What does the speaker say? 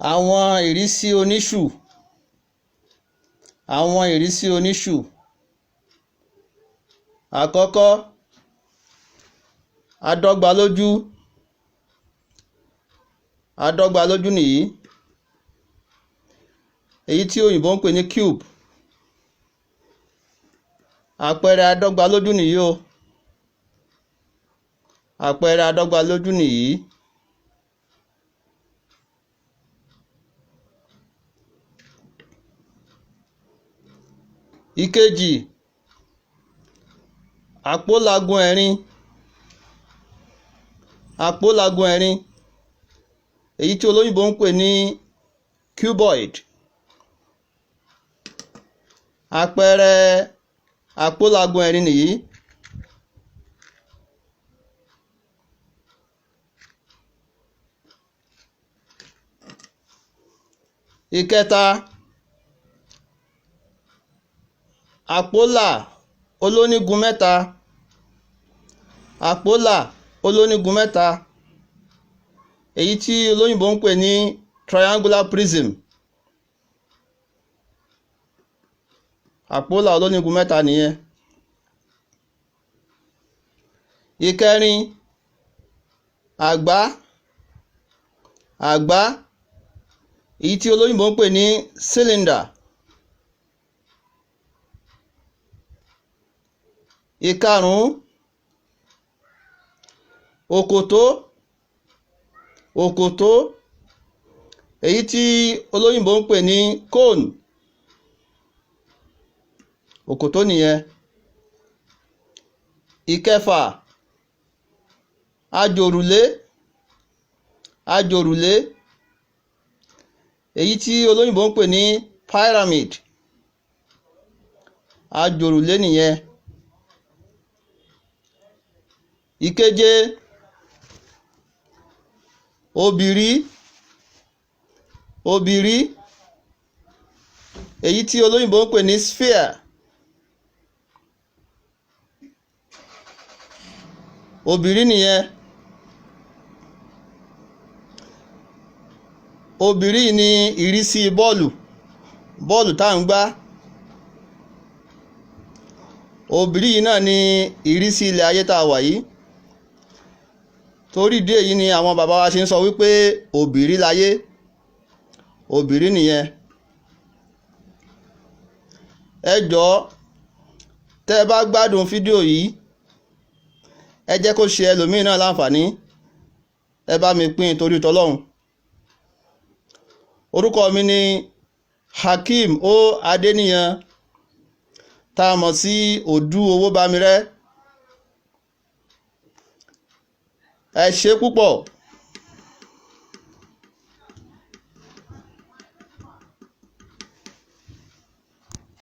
Àwọn ìrísí oníṣù. Àwọn ìrísí oníṣù. Àkọ́kọ́, adọ́gbalójú. Adọ́gbalójú nìyí, èyí tí òyìnbó ń pè ní cube. Àpẹẹrẹ adọ́gbalójú nìyí o. Àpẹẹrẹ adọ́gbalójú nìyí. Ìkejì, àpólagun ẹ̀rin. Àpólagun ẹ̀rin, èyí tí olóyìnbó ń pè ní cuboid. Àpẹẹrẹ àpólagun ẹ̀rin nìyí. Ìkẹta, àpólà olónígun mẹ́ta. Àpólà olónígun mẹ́ta, èyí tí olóyìnbó ń pè ní triangular prism. Àpólà olónígun mẹ́ta nìyẹn. Ìkẹrin, àgbá. Àgbá, èyí tí olóyìnbó ń pè ní cylinder. Ìkarùn-ún, òkòtó. Òkòtó, èyí tí olóyìnbó ń pè ní cone. Òkòtó nìyẹn. Ìkẹfà, ajòrùlé. Ajòrùlé, èyí tí olóyìnbó ń pè ní pyramid. Ajòrùlé nìyẹn. Ìkeje, òbìrí. Òbìrí, èyí tí olóyìnbó ń pè ní sphere. Òbìrí nìyẹn. Òbìrí ní ìrísí bọ́ọ̀lù, bọ́ọ̀lù tá à ń gbá. Òbìrí yìí náà ní ìrísí ilẹ̀ ayé tá a wà yìí. Torí ìdí èyí ni àwọn bàbá wa ṣe ń sọ wípé òbìrí láyé. Òbìrí nìyẹn. Ẹ jọ̀ọ́, tẹ́ ẹ bá gbádùn fídíò yìí, ẹ jẹ́ kó ṣe ẹlòmíì náà láǹfààní. Ẹ bá mi pín torí tọlọ́hun. Orúkọ mi ni Hakeem O. Adéníyan, tá a mọ̀ sí Òdú Owóbámirẹ́. Ẹ ṣé púpọ̀.